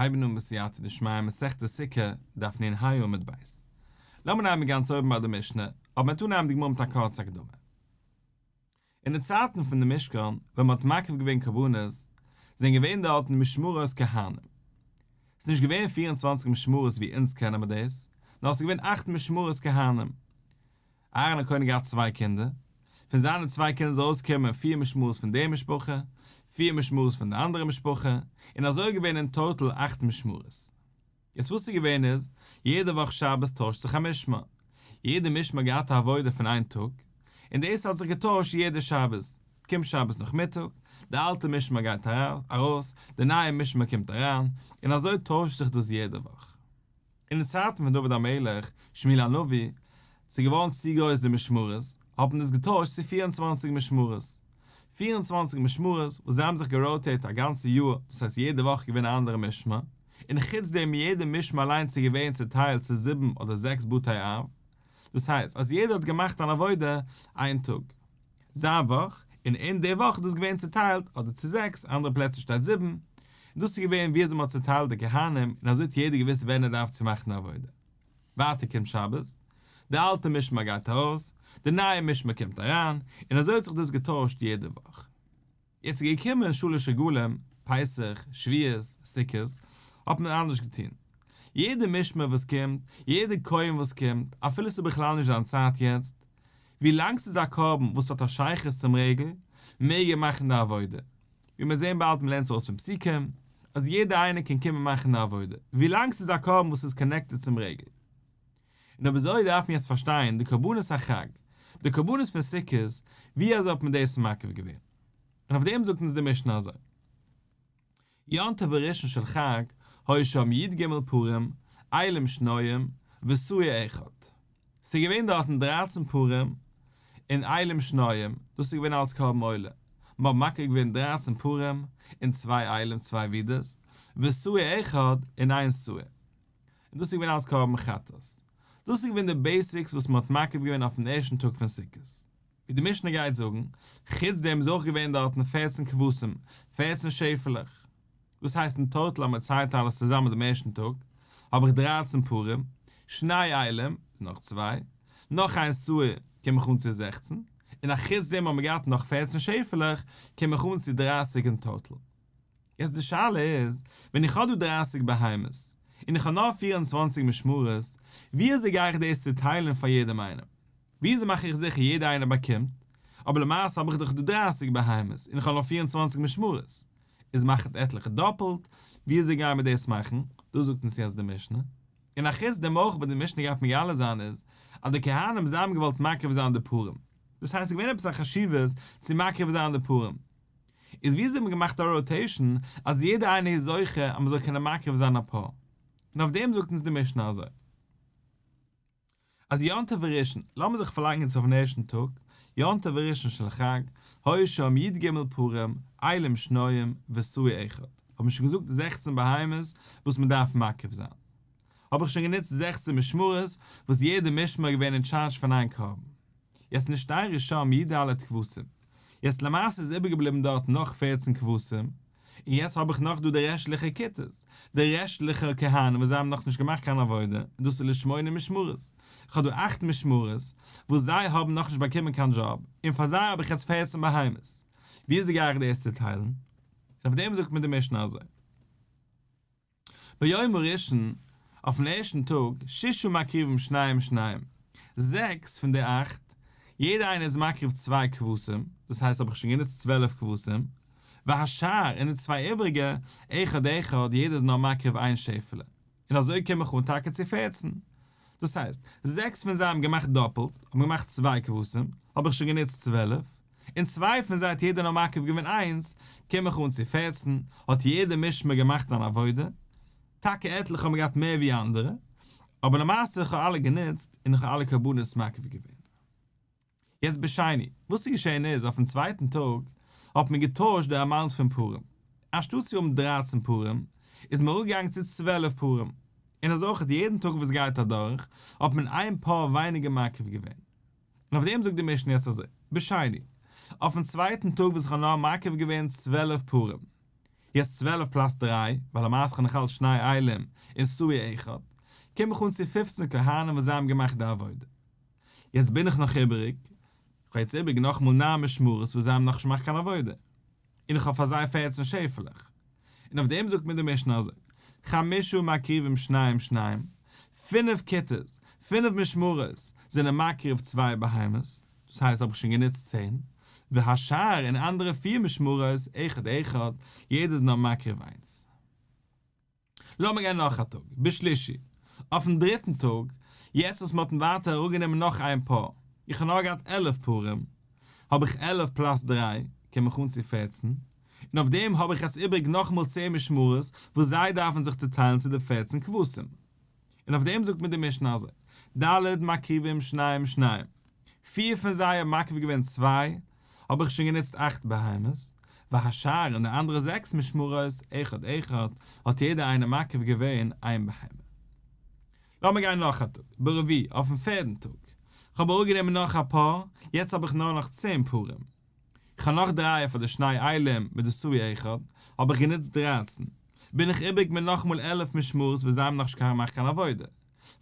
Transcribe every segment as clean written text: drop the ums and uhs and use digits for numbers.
מיר הייבן אן בסייעתא דשמיא מסכת סוכה, דף נ"ה עמוד ב'. לאמיר נעמען גאנץ אויבן ביי די משנה, אבער מ'וועט אנהייבן די גמרא מיט א קורצע הקדמה. אין די צייטן פון די משכן, ווען מ'האט מקריב געווען קרבנות, זענען געווען דארטן משמרות כהנים. ס'איז נישט געווען 24 משמרות ווי אונז קענען מיר דאס, נאר ס'איז געווען אכט משמרות כהנים. אהרן הכהן האט געהאט צוויי קינדער, פון זיינע צוויי קינדער איז ארויסגעקומען פיר משמרות פון די משפחה, פיר משמרות פון די אנדערע משפחה, און אזוי איז געווען אין total אכט משמרות. יעצט וואס איז געווען איז, יעדע וואך שבת טוישט זיך א משמר. יעדע משמר האט געהאט א עבודה פון איין טאג, און דאס האט זיך געטוישט יעדע שבת. קומט שבת נאכמיטאג, די אלטע משמר גייט ארויס, די נייע משמר קומט אריין, און אזוי טוישט זיך דאס יעדע וואך. אין די צייטן פון דוד המלך, שמואל הנביא, ס'איז געווארן צו גרויס די משמרות, האט מען דאס געטוישט צו 24 משמרות. 24 משמרות וואס זיי האבן זיך גע rotate א גאנצע יאר, דאס הייסט יעדע וואך איז געווען א אנדערע משמר, און חוץ דעם יעדע משמר אליינס איז געווען צוטיילט צו זיבן אדער זעקס בתי אב, דאס הייסט אז יעדער האט געמאכט אן עבודה איין טאג. זיין וואך, און אין די וואך איז דאס געווען צוטיילט אדער צו זעקס, אנדערע פלעצער שטייט זיבן, און דאס איז געווען ווי אזוי מען האט צוטיילט די כהנים, און אזוי האט יעדער געוואוסט ווען ער דארף צו מאכן די עבודה. ווייטער קומט שבת, די אלטע משמר גייט ארויס, די נייע משמר קומט אריין, און אזוי האט זיך דאס געטוישט יעדע וואך. יעצט איז געקומען שלש רגלים, פסח, שבועות, סוכות, האט מען אנדערש געטון. יעדע משמר וואס קומט, יעדע כהן וואס קומט, אפילו ס'איז בכלל נישט זיין צייט יעצט, ווי לאנג ס'איז א קרבן וואס האט א שייכות צום רגל, מעג ער מאכן די עבודה. ווי מיר זעהן באלד מ'לערנט עס אויס פון פסוקים, אז יעדער איינער קען קומען מאכן די עבודה, ווי לאנג ס'איז א קרבן וואס איז connected צום רגל. און אויב אזוי דארף מען יעצט פארשטיין די קרבנות החג, די קרבנות פון סוכות, ווי אזוי האט מען דאס מקריב געווען? און אויף דעם זאגט אונז די משנה אזוי. יום טוב הראשון של חג, היו שם י"ג פרים, אילים שניים, ושעיר אחד. ס'איז געווען דארטן 13 פרים און אילים שניים, דאס איז געווען אלס קרבן עולה. מ'האט מקריב געווען 13 פרים און צוויי אילים, צוויי ווידערס, ושעיר אחד און איין שעיר. און דאס איז געווען אלס קרבן חטאת. דאס איז געווען די basics וואס מ'האט מקריב געווען אויפן ערשטן טאג פון סוכות. ווי די משנה גייט זאגן, חוץ דעם איז אויך געווען דארטן 14 כבשים, 14 שעפעלעך. דאס הייסט אין total אז מען ציילט אלעס צוזאמען דעם ערשטן טאג, האב איך 13 פרים, שני אילים, איז נאך צוויי, נאך איין שעיר, קום איך אן צו 16, און א חוץ דעם האבן מיר געהאט נאך 14 שעפעלעך, קום איך אן צו 30 אין total. יעצט די שאלה איז, ווען איך האב דא 30 בהמות, און איך האב נאר 24 משמרות, ווי אזוי גיי איך דאס צוטיילן פאר יעדעם איינעם? ווי אזוי מאך איך זיכער יעדער איינער באקומט? אבער למעשה האב איך דאך דא 30 בהמות, און איך האב נאר 24 משמרות. איז מאכט עטליכע דאפלט, ווי אזוי גייען מיר דאס מאכן? דאס זאגט אונז יעצט די משנה. און א חוץ דעם אויך וואס די משנה גייט מגלה זיין איז, אז די כהנים זיי האבן געוואלט מקריב זיין די פרים. דאס הייסט ס'איז געווען עפעס א חשיבות צו מקריב זיין די פרים. איז ווי אזוי האט מען געמאכט א rotation אז יעדער איינער איז זוכה אז מ'זאל קענען מקריב זיין א פר. און אויף דעם זאגט אונז די משנה אזוי. אז יום טוב הראשון, לאמיר זיך פארלייגן יעצט אויפן ערשטן טאג, יום טוב הראשון של חג, היו שם י"ג פרים, אילים שניים, ושעיר אחד. האב מיר שוין געזאגט 16 בהמות וואס מען דארף מקריב זיין. האב איך שוין גענוצט 16 משמרות וואס יעדע משמר איז געווען אין טשארדזש פון איין קרבן. יעצט נשתיירו שם י"ד כבשים. יעצט למעשה איז איבערגעבליבן דארט נאך 14 כבשים, און יעצט האב איך נאך דא די רעשטליכע כיתות, די רעשטליכע כהנים וואס זיי האבן נאך נישט געמאכט קיין עבודה, און דאס איז לשמונה משמרות. איך האב דא אכט משמרות וואס זיי האבן נאך נישט באקומען קיין דזשאב, און פאר זיי האב איך יעצט 14 בהמות. ווי אזוי גיי איך דאס צוטיילן? און אויף דעם זאגט מיר די משנה אזוי. ביום הראשון, אויפן ערשטן טאג, ששה מקריבים שניים שניים, זעקס פון די אכט, יעדער איינער איז מקריב צוויי כבשים, דאס הייסט האב איך שוין גענוצט 12 כבשים, והשאר, און די צוויי איבריגע, אחד אחד, יעדער איז נאר מקריב איין שעפעלע. און אזוי קום איך אן טאקע צו 14. דאס הייסט, זעקס פון זיי האבן געמאכט דאפלט, האבן געמאכט צוויי כבשים, האב איך שוין גענוצט 12, און צוויי פון זיי האט יעדער נאר מקריב געווען איינס, קום איך אן צו 14, האט יעדער משמר געמאכט אן עבודה, טאקע עטליכע האבן געהאט מער ווי אנדערע, אבער למעשה איך האב אלע גענוצט און איך האב אלע קרבנות מקריב געווען. יעצט בשני, וואס איז געשען איז, אויפן צווייטן טאג האט מען געטוישט די amount פון פרים. אנשטאט צו האבן 13 פרים, איז מען אראפגעגאנגען צו 12 פרים. און אזוי אויך יעדן טאג וואס גייט אדורך, האט מען איין פר ווייניגער מקריב געווען. און אויף דעם זאגט די משנה יעצט אזוי, בשני, אויפן צווייטן טאג וואס איך האב נאר מקריב געווען 12 פרים. יעצט 12 פלאס 3, ווייל למעשה האב איך נאך אלץ שני אילים און שעיר אחד, קום איך אן צו 15 כהנים וואס זיי האבן געמאכט די עבודה. יעצט בין איך נאך איבעריג, איך האב יעצט איבעריג נאכאמאל 9 משמרות וואס זיי האבן נאכנישט געמאכט קיין עבודה. און איך האב פאר זיי 14 שעפעלעך. און אויף דעם זאגט מיר די משנה אזוי, חמשה מקריבים שניים שניים, פינף כיתות, פינף משמרות, זענען מקריב צוויי בהמות, דאס הייסט האב איך שוין גענוצט 10, והשאר און אנדערע פיר משמרות, אחד אחד, יעדער איז נאר מקריב איינס. לאמיר גיין נאך א טאג, בשלישי, אויפן דריטן טאג, יעצט וואס מ'האט ווייטער אראפגענומען נאך איין פר, איך האב נאר געהאט 11 פרים, האב איך 11 פלאס 3, קום איך אן צו 14, און אויף דעם האב איך יעצט איבריג נאכאמאל 10 משמרות, וואס זיי דארפן זיך צוטיילן צו די 14 כבשים. און אויף דעם זאגט מיר די משנה אזוי, ד' מקריבים שניים שניים, פיר פון זיי האבן מקריב געווען צוויי, האב איך שוין גענוצט אכט בהמות, והשאר און די אנדערע זעקס משמרות, אחד אחד, האט יעדער איינער מקריב געווען איין בהמה. לאמיר גיין נאך א טאג, ברביעי, אויפן פערדן טאג, כ'האב אראפגענומען נאך א פר, יעצט האב איך נאר נאך 10 פרים. כ'האב נאך דריי פאר די שני אילים מיט די שעיר אחד, האב איך גענוצט 13. בין איך איבריג מיט נאכאמאל 11 משמרות וואס זיי האבן נאכנישט געמאכט קיין עבודה.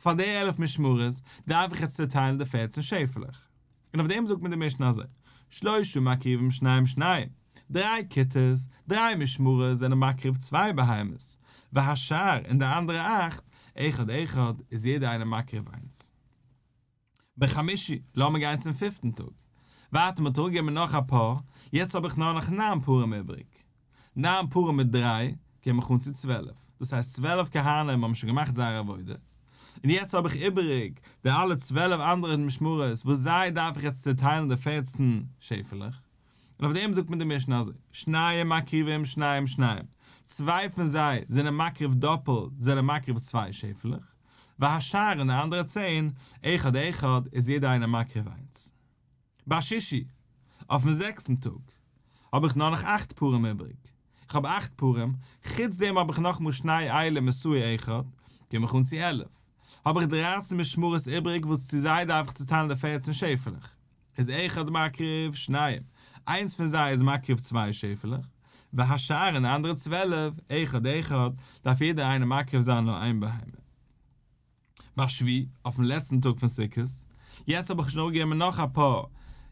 פאר די 11 משמרות דארף איך יעצט צוטיילן די 14 שעפעלעך. און אויף דעם זאגט מיר די משנה אזוי, שלושה מקריבים שניים שניים, דריי כיתות, דריי משמרות זענען מקריב צוויי בהמות, והשאר און די אנדערע אכט, אחד אחד, איז יעדער איינער מקריב איינס. בחמישי, לאמיר גיין צום פיפטן טאג. ווייטער מ'האט אראפגענומען נאך א פר, יעצט האב איך נאר נאך 9 פרים איבריג. 9 פרים מיט 3, קום איך אן צו 12. דאס הייסט 12 כהנים האבן שוין געמאכט זייער עבודה. און יעצט האב איך איבריג די אלע 12 אנדערע משמרות, וואס זיי דארף איך יעצט צוטיילן די 14 שעפעלעך. און אויף דעם זאגט מיר די משנה אזוי, שניים מקריבים שניים שניים, צוויי פון זיי זענען מקריב דאפלט, זענען מקריב צוויי שעפעלעך, והשאר און די אנדערע 10, אחד אחד, איז יעדער איינער מקריב איינס. בשישי, אויפן זעקסטן טאג, האב איך נאר נאך 8 פרים איבריג. איך האב 8 פרים, חוץ דעם האב איך נאך מאל שני אילים ושעיר אחד, קום איך אן צו 11. האב איך 13 משמרות איבריג, וואס צו זיי דארף איך צוטיילן די 14 שעפעלעך. איז אחד מקריב שניים, איינס פון זיי איז מקריב צוויי שעפעלעך, והשאר און די אנדערע 12, אחד אחד, דארף יעדער איינער מקריב זיין נאר איין בהמה. בשביעי, אויפן לעצטן טאג פון סוכות, יעצט האב איך שוין אראפגענומען נאך א פר,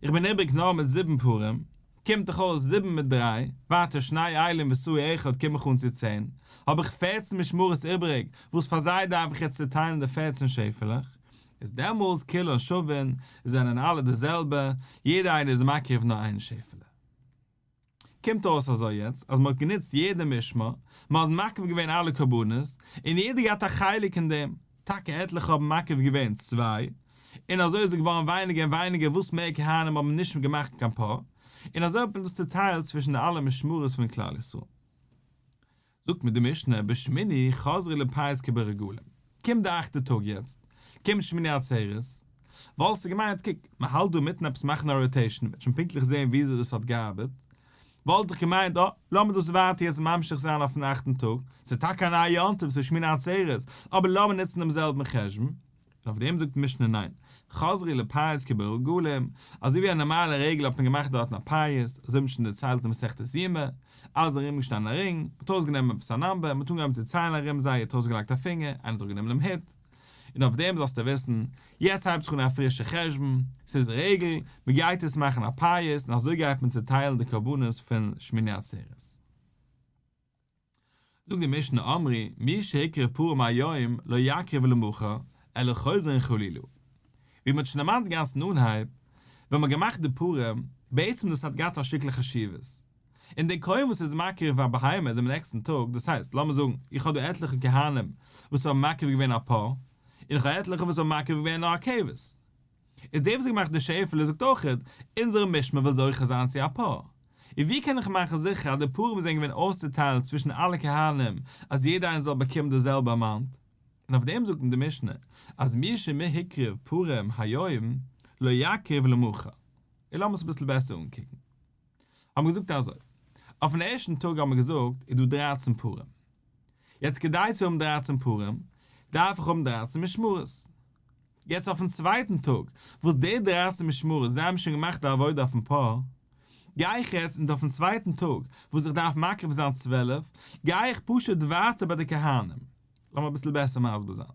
איך בין איבריג נאר מיט 7 פרים, קומט דאך אויס 7 מיט 3, ווייטער שני אילים ושעיר אחד קום איך אן צו 10, האב איך 14 משמרות איבריג, וואס פאר זיי דארף איך יעצט צוטיילן די 14 שעפעלעך, איז דעמאלס כולן שווין, זענען אלע די זעלבע, יעדער איינער איז מקריב נאר איין שעפעלע. קומט אויס אזוי יעצט, אז מ'האט גענוצט יעדע משמר, מ'האט מקריב געווען אלע קרבנות, און יעדער געהאט א חלק אין דעם. טאקע עטליכע האבן מקריב געווען צוויי, און אזוי איז עס געווארן ווייניגער און ווייניגער וואס מער כהנים האבן נישט געמאכט קיין פר, און אזוי האט מען דאס צוטיילט צווישן די אלע משמרות פון כלל ישראל. זאגט מיר די משנה, בשמיני חזרו לפייס כברגלים. קומט די אכטע טאג יעצט, קומט שמיני עצרת, וואלסטו געמיינט, קוק, מען האלט דא מיטן עפעס מאכן א rotation, מ'וועט שוין פונקטליך זען וויאזוי דאס האט געארבעט. וואלט איך געמיינט, אה, לאמיר דאס ווייטער יעצט ממשיך זיין אויפן אכטן טאג, ס'איז טאקע א נייע יום טוב, ס'איז שמיני עצרת, אבער לאמיר נוצן דעם זעלבן חשבון. און אויף דעם זאגט די משנה ניין, חזרו לפייס כברגלים, אזוי ווי א נארמאלע רגל האט מען געמאכט דארטן א פייס, אזוי האט מען שוין דערציילט אין מסכת יומא, אלע זענען ארומגעשטאנען א רינג, מ'האט אויסגענומען עפעס א number, מ'האט אנגעהויבן צו ציילן ארום זיי, האט אויסגעלייגט א פינגער, איינער האט אראפגענומען דעם הוט, און אויף דעם זאלסטו וויסן, יעצט הייבט זיך אן א פרישע חשבון, ס'איז רגל, מ'גייט עס מאכן א פייס, און אזוי גייט מען צוטיילן די קרבנות פון שמיני עצרת. זאגט די משנה אמרו, מי שהקריב פרים היום לא יקריב למחר, אלא חוזרין חלילה. ווי מ'האט שוין דערמאנט גאנץ אין אנהייב, ווען מ'האט געמאכט די פרים, בעצם דאס האט געהאט א שטיקל חשיבות. און דער כהן וואס איז מקריב א בהמה דעם נעקסטן טאג, דאס הייסט, לאמיר זאגן, איך האב דא עטליכע כהנים וואס האבן מקריב געווען א פר, און איך האב עטליכע וואס האבן מקריב געווען נאר א כבש. איז דער וואס האט געמאכט די שעפעלע זאגט אויך, אונזערע משמר וויל זוכה זיין צו א פר. און ווי קען איך מאכן זיכער אז די פרים זענען געווען אויסצוטיילט צווישן אלע כהנים, אז יעדער איינער זאל באקומען די זעלבע amount? און אויף דעם זאגט די משנה, אז מי שמהקריב פרים היום, לא יקריב למחר. און לאמיר עס אביסל בעסער אנקוקן. האבן מיר געזאגט אזוי, אויפן ערשטן טאג האבן מיר געזאגט, איז דא 13 פרים. יעצט כדי צו האבן 13 פרים, דארף איך האבן 13 משמרות. יעצט אויפן צווייטן טאג, וואס די 13 משמרות, זיי האבן שוין געמאכט די עבודה אויפן פר, גיי איך יעצט און אויפן צווייטן טאג וואס איך דארף מקריב זיין 12, גיי איך פשוט ווייטער ביי די כהנים. לאמיר אביסל בעסער מסביר זיין.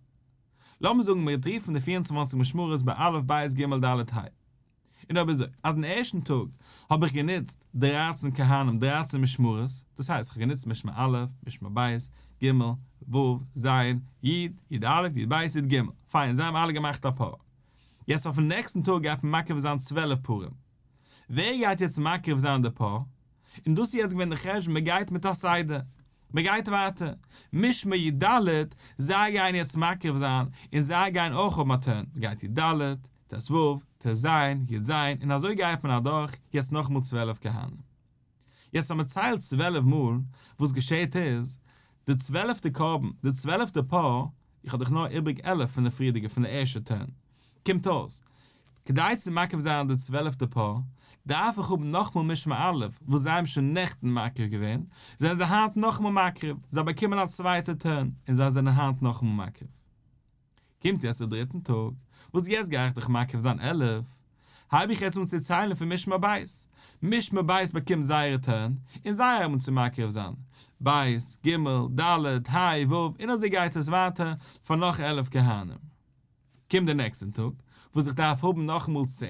לאמיר זאגן מיר טרעפן די 24 משמרות ביי א' ב' ג' ד' ה'. און אויב אזוי, אז אין ערשטן טאג האב איך גענוצט 13 כהנים, 13 משמרות, דאס הייסט איך האב גענוצט משמר א', משמר ב', ג', ו', ז', י', י"א, י"ב, י"ג. פיין, זיי האבן אלע געמאכט א פר. יעצט אויפן נעקסטן טאג גייט מען מקריב זיין 12 פרים. ווער גייט יעצט מקריב זיין די פר? און דאס איז יעצט געווען די חשבון, מען גייט מיט א סדר. מען גייט ווייטער. משמר י"ד, זיי גייען יעצט מקריב זיין, און זיי גייען אויך האבן א turn. מען גייט י"ד, ט"ו, ט"ז, י"ז, און אזוי גייט מען אדורך, יעצט נאכאמאל 12 כהנים. יעצט אז מען ציילט 12 מאל, וואס געשעט איז, די 12טע קרבן, די 12טע פר, איך האב דאך נאר איבריג 11 פון די פריערדיגע, פון די ערשטע turn. קומט אויס, כדי צו מקריב זיין די 12טע פר, דארף איך האבן נאכמאל משמר א', וואס זיי האבן שוין נעכטן מקריב געווען, זענען זיי היינט נאכמאל מקריב, זיי באקומען א צווייטע turn, און זיי זענען היינט נאכמאל מקריב. קומט יעצט דער דריטן טאג, וואס יעצט גיי איך דאך מקריב זיין 11, הייב איך יעצט אן צו ציילן פון משמר ב'. משמר ב' באקומט זייערע turn, און זיי הייבן אן צו מקריב זיין. ב', ג', ד', ה', ו', און אזוי גייט עס ווייטער פאר נאך 11 כהנים. קומט דער נעקסטן טאג, וואס איך דארף האבן נאכאמאל 10,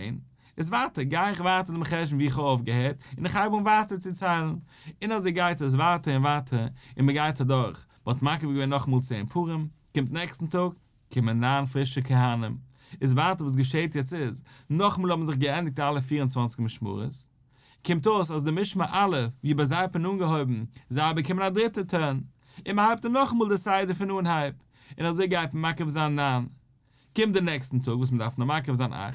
איז ווייטער, גיי איך ווייטער דעם חשבון ווי איך האב אויפגעהערט, און איך הייב אן ווייטער צו ציילן. און אזוי גייט עס ווייטער און ווייטער, און מען גייט אדורך. מען האט מקריב געווען נאכאמאל 10 פרים, קומט נעקסטן טאג, קומען 9 פרישע כהנים. איז ווייטער וואס געשעט יעצט איז, נאכאמאל האבן זיך געענדיגט אלע 24 משמרות. קומט אויס אז די משמר א', ווי ביי זיי האט מען אנגעהויבן, זיי באקומען א דריטע turn. און מען הייבט אן נאכאמאל די סדר פון אנהייב. און אזוי גייט מען מקריב זיין 9. קומט דער נעקסטן טאג וואס מען דארף נאר מקריב זיין 8,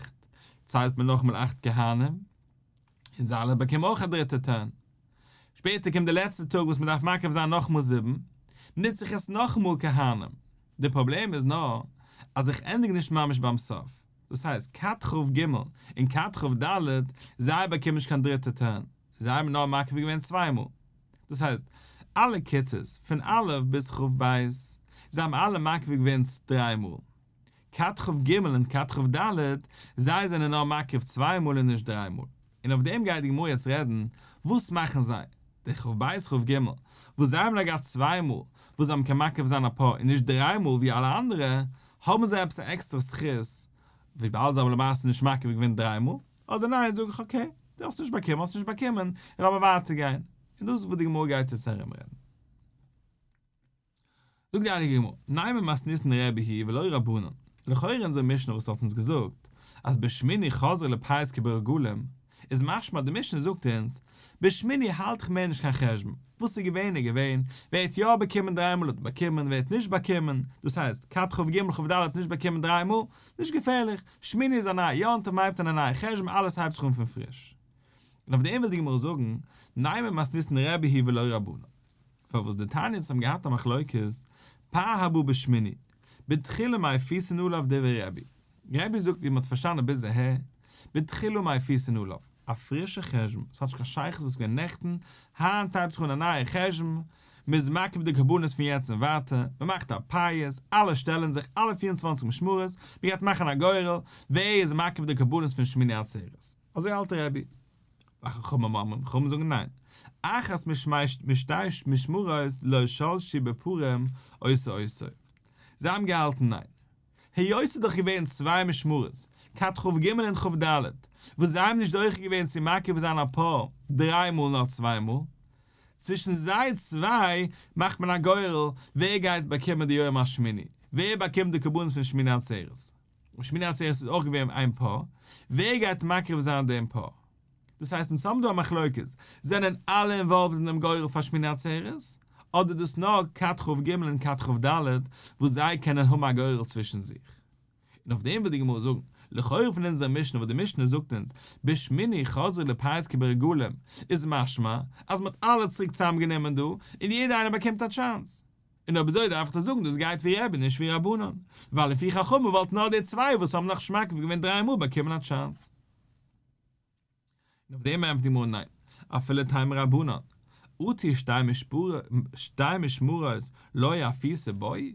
ציילט מען נאכאמאל 8 כהנים. און זיי אלע באקומען אויך א דריטע turn. שפעטער קומט דער לעצטער טאג וואס מען דארף מקריב זיין נאכאמאל 7, נוץ איך עס נאכאמאל כהנים. דער פראבלעם איז נאר, אז איך ענדיג נישט ממש ביים סוף. דאס הייסט, כת כ"ג און כת כ"ד, זיי באקומען נישט קיין דריטע turn. זיי האבן נאר מקריב געווען צוויי מאל. דאס הייסט, אלע כיתות פון א' ביז כ"ב, זיי האבן אלע מקריב געווען דריי מאל. כת כ"ג און כת כ"ד, זיי זענען נאר מקריב צוויי מאל און נישט דריי מאל. און אויף דעם גייט די גמרא יעצט רעדן, וואס מאכן זיי? די כ"ב כ"ג, וואס זיי האבן נאר געהאט צוויי מאל, וואס זיי האבן קען מקריב זיין א פר און נישט דריי מאל ווי אלע אנדערע, האבן זיי עפעס א עקסטערע זכות, וויבאלד זיי האבן למעשה נישט מקריב געווען דריי מאל, אדער ניין, זאג איך okay, דו האסט נישט באקומען, האסט נישט באקומען, און לאמיר ווייטער גיין. און דאס איז וואס די גמרא גייט יעצט ארומרעדן. זאגט די הייליגע גמרא, נימא מתניתין רבי היא ולא רבנן. לכאורה אין אונזער משנה וואס האט אונז געזאגט אז בשמיני חזרו לפייס כברגלים, איז משמע די משנה זאגט אונז, בשמיני האלט איך מער נישט קיין חשבון, וואס איז געווען איז געווען, ווער האט יא באקומען דריי מאל האט באקומען, ווער האט נישט באקומען, דאס הייסט, כת כ"ג כ"ד האט נישט באקומען דריי מאל, נישט געפערליך, שמיני איז א נייע יום טוב, מ'הייבט אן א נייע חשבון, אלעס הייבט זיך אן פון פריש. און אויף דעם וויל די גמרא זאגן, נימא מתניתין רבי היא ולא רבנן. פארוואס דתניא האבן געהאט א מחלוקת, פר הבא בשמיני, בתחילה מפיסין עליו דברי רבי. רבי זאגט ווי מ'האט פארשטאנען ביז אהער, בתחילה מפיסין עליו, א פרישע חשבון, עס האט נישט קיין שייכות וואס איז געווען נעכטן, היינט הייבט זיך אן א נייע חשבון, מ'איז מקריב די קרבנות פון יעצט און ווייטער, מ'מאכט א פייס, אלע שטעלן זיך, אלע 24 משמרות, מ'גייט מאכן א גורל, ווער איז מקריב די קרבנות פון שמיני עצרת. אזוי האלט רבי. וחכמים אומרים, חכמים זאגן ניין. אחת משתי משמרות לא שלשו בפרים עושה אותו. זיי האבן געהאלטן ניין. היות ס'איז דאך געווען צוויי משמרות, כת כ"ג און כ"ד, וואס זיי האבן נישט זוכה געווען צו מקריב זיין א פר דריי מאל נאר צוויי מאל, צווישן זיי צוויי מאכט מען א גורל ווער גייט באקומען די יום השמיני, ווער באקומט די קרבנות פון שמיני עצרת. און שמיני עצרת איז אויך געווען איין פר, ווער גייט מקריב זיין דעם פר? דאס הייסט אונז האבן דא א מחלוקת, זענען אלע involved אין דעם גורל פאר שמיני עצרת, אדער דאס נאר כת כ"ג און כת כ"ד וואס זיי קענען האבן א גורל צווישן זיך? און אויף דעם וויל די גמרא זאגן, לכאורה פון אונזער משנה וואס די משנה זאגט אונז, בשמיני חזרו לפייס כברגלים, איז משמע אז מ'האט אלע צוריק צוזאמגענומען דא, און יעדער איינער באקומט א chance. און אויב אזוי דארף איך דאס זאגן, דאס גייט ווי רבי, נישט ווי רבנן. ווייל לפי חכמים וואלטן נאר די צוויי וואס האבן נאך נישט מקריב געווען דריי מאל באקומען א chance. און אויף דעם ענטפערט די גמרא ניין, אפילו תימא רבנן, אטו שתי משמרות לא אפיסי בעי?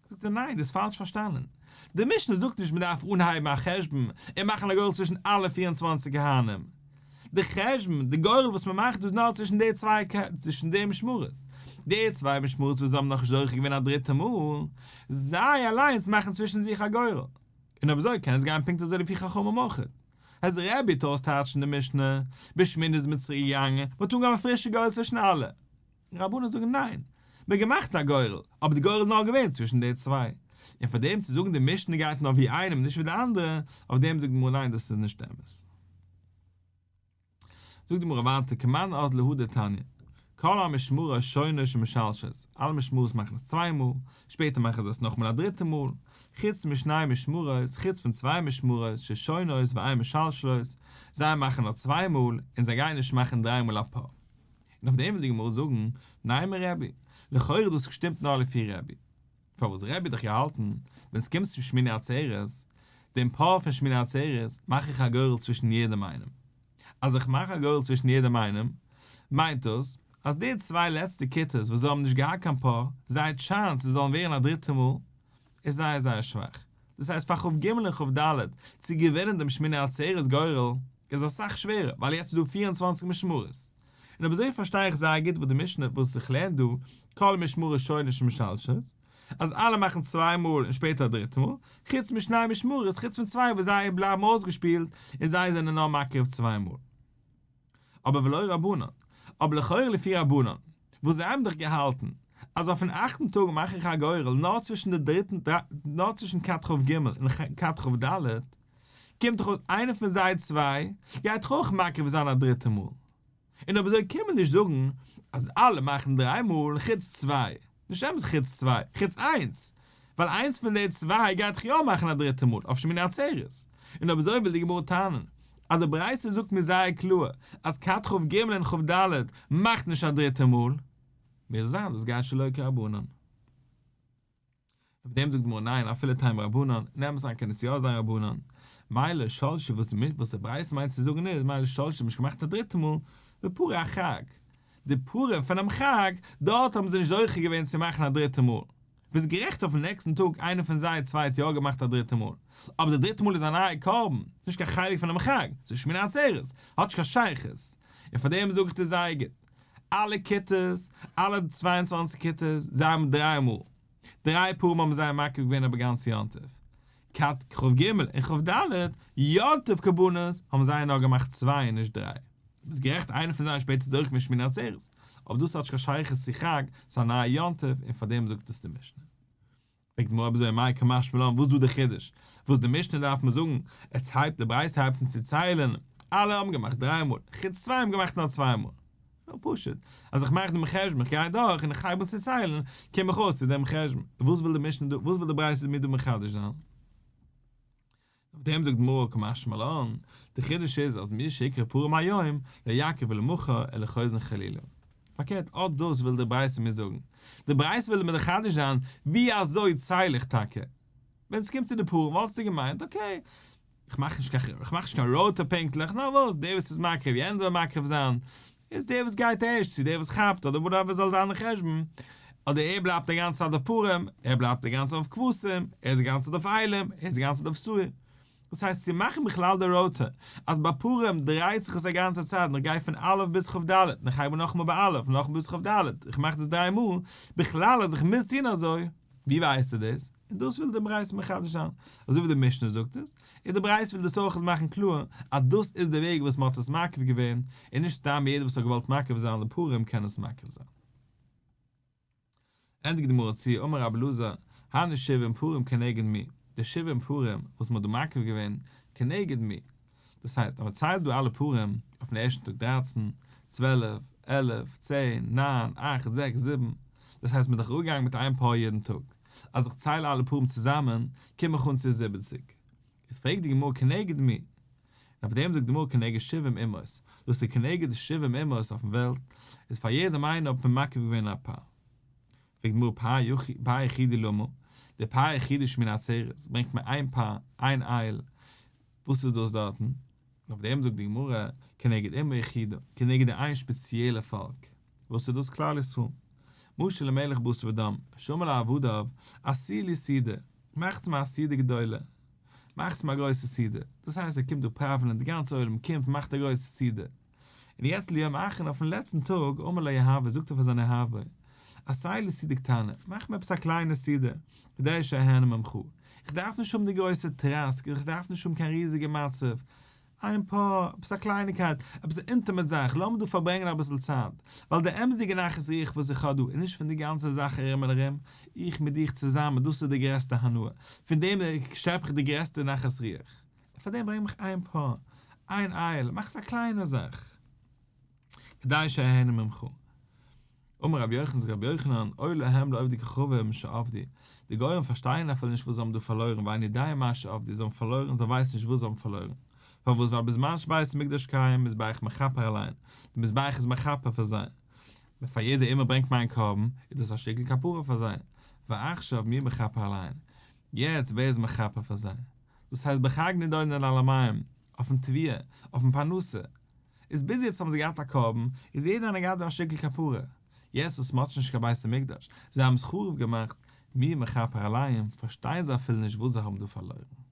זאגט ער ניין, דאס איז פאלש פארשטאנען. די משנה זאגט נישט מען דארף אנהייבן א חשבון און מאכן א גורל צווישן אלע 24 כהנים. די חשבון, די גורל וואס מען מאכט דא איז נאר צווישן די צוויי, צווישן די משמרות. די צוויי משמרות וואס האבן נאכנישט זוכה געווען א דריטע מאל, זיי אליינס מאכן צווישן זיך א גורל. און אויב אזוי קען עס גיין פונקט אזוי לפי חכמים אויך. אז רבי וועט אויסטייטשן די משנה, בשמיני איז מען צוריק געגאנגען, מען האט אנגעהויבן א פרישע גורל צווישן אלע. רבנן זאגן ניין, מען האט געמאכט א גורל, אבער די גורל איז נאר געווען צווישן די צוויי. און פאר דעם צו זאגן די משנה גייט נאר ווי איינעם נישט ווי די אנדערע, אויף דעם זאגט די גמרא ניין דאס איז נישט אמת. זאגט די גמרא ווייטער כמאן אזלא הא דתניא, כל המשמרות שונות ומשלשות, אלע משמרות מאכן עס צוויי מאל, שפעטער מאכן זיי עס נאכאמאל א דריטע מאל, חוץ משני משמרות, חוץ פון צוויי משמרות, ששונות ואין משלשלות, זיי מאכן נאר צוויי מאל, און זיי גייען נישט מאכן דריי מאל א פר. און אויף דעם וויל די גמרא זאגן, נימא רבי, לכאורה האט דאס געשטימט נאר לפי רבי. פארוואס רבי האט דאך געהאלטן, ווען ס'קומט צו שמיני עצרת, דעם פר פון שמיני עצרת, מאך איך א גורל צווישן יעדעם איינעם. אז איך מאך א גורל צווישן יעדעם איינעם, מיינט דאס, אז די צוויי לעצטע כיתות וואס זיי האבן נישט געהאט קיין פר, זייער chance זיי זאלן ווערן א דריטע מאל, איז זייער זייער שוואך. דאס הייסט פאר כ"ג און כ"ד צו געווינען דעם שמיני עצרת גורל איז אסאך שווערער ווייל יעצט איז דא 24 משמרות. און אויב אזוי פארשטיי איך זייער גוט וואס די משנה וואס איך לערן דא, כל משמרות שונות ומשלשות, אז אלע מאכן צוויי מאל און שפעטער א דריטע מאל, חוץ משני משמרות, חוץ פון צוויי וואס זיי בלייבן אויסגעשפילט און זיי זענען נאר מקריב צוויי מאל. אבער ולא רבנן, אבער לכאורה לפי רבנן, וואס זיי האבן דאך געהאלטן אז אויפן אכטן טאג מאך איך א גורל נאר צווישן די דריטן נאר צווישן כת כ"ג און כת כ"ד, קומט דאך אויס איינער פון זיי צוויי גייט דאך אויך מקריב זיין א דריטע מאל. און אויב אזוי קען מען נישט זאגן אז אלע מאכן דריי מאל חוץ צוויי, נישט אמת חוץ צוויי, חוץ איינס, ווייל איינס פון די צוויי גייט דאך יא מאכן א דריטע מאל אויף שמיני עצרת, און אויב אזוי וויל די גמרא טענה'ן אז די ברייתא זאגט מיר זייער קלאר אז כת כ"ג און כ"ד מאכט נישט א דריטע מאל, מוז זיין דאס גייט שלא כרבנן. אויף דעם זאגט די גמרא ניין אפילו תימא רבנן, אין אמת'ן קען עס יא זיין רבנן, מילא שלשו וואס וואס די ברייתא מיינט צו זאגן איז מילא שלשו האט נישט געמאכט א דריטע מאל, בפרי החג, די פרים פונעם חג, דארט האבן זיי נישט זוכה געווען צו מאכן א דריטע מאל, ביסט גערעכט אויפן נעקסטן טאג איינער פון זיי צוויי האט יא געמאכט א דריטע מאל, אבער די דריטע מאל איז א נייע קרבן, נישט קיין חלק פונעם חג, ס'איז שמיני עצרת, האט נישט קיין שייכות, און פאר דעם זאג איך דיר זייער גוט, אלע כיתות, אלע 22 כיתות, זיי האבן דריי מאל. דריי פרים האבן זיי מקריב געווען אבער גאנץ יום טוב. כת כ"ג און כ"ד, יום טוב קרבנות, האבן זיי נאר געמאכט צוויי און נישט דריי. ביסט גערעכט איינער פון זיי איז שפעטער זוכה געווען שמיני עצרת, אבער דאס האט נישט קיין שייכות צו חג, ס'איז א נייע יום טוב און פאר דעם זאגט עס די משנה. פרעגט די גמרא אויב אזוי מאי קא משמע לן וואס איז דא די חידוש? וואס די משנה דארף מען זאגן? עס הייבט די ברייתא הייבט אן צו ציילן, אלע האבן געמאכט דריי מאל, חוץ צוויי האבן געמאכט נאר צוויי מאל. נאר פשוט, אז איך מאך דעם חשבון, איך גיי דורך און איך הייב אן צו ציילן, קום איך אויס צו דעם חשבון. וואס וויל די משנה דא, וואס וויל די ברייתא מיר דא מחדש זיין? אויף דעם זאגט די גמרא קא משמע לן, די חידוש איז אז מי שהקריב פרים היום, לא יקריב למחר אלא חוזרין חלילה. פארקערט, אט דאס וויל די ברייתא מיר זאגן. די ברייתא וויל מיר מחדש זיין, ווי אזוי צייל איך טאקע? ווען עס קומט צו די פרים וואלסטו געמיינט, okay, איך מאך נישט קיין איך מאך נישט קיין rota פונקטליך, נאר וואס, דער וואס איז מקריב, יענער זאל מקריב זיין, איז דער וואס גייט ערשט, צו דער וואס כאפט, אדער whatever זאל זיין די חשבון, אדער ער בלייבט די גאנצע צייט אויף פרים, ער בלייבט די גאנצע צייט אויף כבשים, ער איז די גאנצע צייט אויף אילים, ער איז די גאנצע צייט אויף שעיר. דאס הייסט צו מאכן בכלל די rota, אז ביי פרים דרייט זיך עס א גאנצע צייט און איך גיי פון א' ביז כ"ד, און איך הייב אן נאכאמאל ביי א', נאכאמאל ביז כ"ד, איך מאך דאס דריי מאל, בכלל אז איך מוז טון אזוי, ווי ווייסטו דאס? און דאס וויל די ברייתא מחדש זיין, אזוי ווי די משנה זאגט עס, און די ברייתא וויל דאס אויך מאכן קלאר, אז דאס איז די וועג וואס מען האט עס מקריב געווען, און נישט סתם יעדער וואס האט געוואלט מקריב זיין די פרים קען עס מקריב זיין. ענדיגט די גמרא צו, אמר רבי אלעזר, הני שבעים פרים כנגד מי, די שבעים פרים וואס מען האט דא מקריב געווען, כנגד מי, דאס הייסט אז מען ציילט דא אלע פרים אויפן ערשטן טאג 13, 12, 11, 10, 9, 8, 6, 7, דאס הייסט מען איז דאך אראפגעגאנגען מיט איין פר יעדן טאג, אז איך צייל אלע פרים צוזאמען קום איך אן צו 70. איז פרעגט די גמרא כנגד מי? און אויף דעם זאגט די גמרא כנגד שבעים אומות, דאס איז כנגד די שבעים אומות אויפן וועלט, איז פאר יעדעם איינער האט מען מקריב געווען א פר. פרעגט די גמרא פר יחידי למה, די פר יחידי שמיני עצרת ברענגט מען איין פר, איין איל, וואס איז דאס דארטן? און אויף דעם זאגט די גמרא, כנגד אומה יחידה, כנגד די איין שפעציעלע פאלק, וואס איז דאס כלל ישראל? משל למלך בשר ודם, שאמר לעבדיו, עשו לי סעודה, מאכטס מיר א סעודה גדולה. מאכטס מיר א גרויסע סעודה, דאס הייסט ער קומט דא פראווענען, די גאנצע עולם קומט, מ'מאכט א גרויסע סעודה. און יעצט ליום אחרון אויפן לעצטן טאג, אמר לאוהבו, זאגט ער פאר זיינע אוהבו, עשה לי סעודה קטנה, מאך מיר עפעס א קליינע סעודה, כדי שאהנה ממך, איך דארף נישט האבן די גרויסע טראסק, איך דארף נישט האבן קיין ריזיגע מצב, איין פאר, עפעס א קלייניקייט, עפעס א intimate זאך, לאמיר דא פארברענגען אביסל צייט, ווייל די אמת'דיגע נחת רוח וואס איך האב דא איז נישט פון די גאנצע זאך ארום און ארום, איך מיט דיך צוזאמען, דאס איז די גרעסטע הנאה, פון דעם שעפ איך די גרעסטע נחת רוח. פאר דעם ברענג מיך איין פאר, איין אייל, מאך עס א קליינע זאך. כדי שאהנה ממך. אמר רבי יוחנן זאגט רבי יוחנן, אוי להם לעובדי כוכבים שאבדו, די גוים פארשטייען אפילו נישט וואס זיי האבן דא פארלוירן ואין יודעים מה שאבדו, זיי האבן פארלוירן, זיי ווייסן נישט וואס זיי האבן פארלוירן. פארוואס? ווייל בזמן שבית המקדש קיים מזבח מכפר עליהן, די מזבח איז מכפר פאר זיי. פאר יעדע אימער ברענגט מען איין קרבן, איז דאס א שטיקל כפרה פאר זיי. ועכשיו מי מכפר עליהן? יעצט ווער איז מכפר פאר זיי? דאס הייסט בחג נידונין על המים, אויפן תבואה, אויפן פרנסה. איז ביז יעצט האבן זיי געהאט א קרבן, איז יעדער איינער געהאט דא א שטיקל כפרה. יעצט וואס מ'האט שוין נישט קיין בית המקדש, זיי האבן עס חרוב געמאכט, מי מכפר עליהם, פארשטייען זיי אפילו נישט וואס זיי האבן דא פארלוירן.